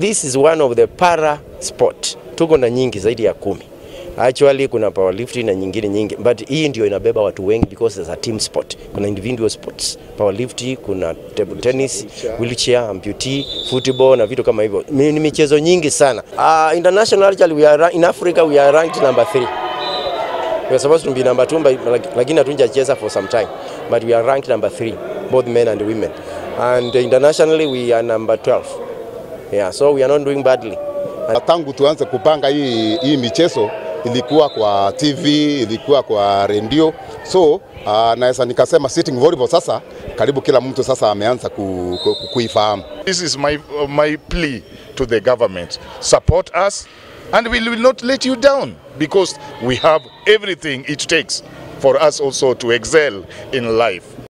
This is one of the para sport. Tuko na nyingi zaidi ya 10. Actually kuna powerlifting na nyingine nyingi, but hii ndio inabeba watu wengi because it's a team sport. Kuna individual sports, powerlifting, kuna table tennis, wheelchair, amputee, football na vitu kama hivyo. Ni michezo nyingi sana. International actually we are in Africa, we are ranked number 3. We are supposed to be number 2, but lakini hatujacheza for some time, but we are ranked number 3, both men and women. And internationally we are number 12. Yeah, so we are not doing badly. Tangu tuanze kupanga hii michezo, ilikuwa kwa TV, ilikuwa kwa radio. So naweza nikasema sitting volleyball sasa karibu kila mtu sasa ameanza kuifahamu. This is my plea to the government. Support us and we will not let you down because we have everything it takes for us also to excel in life.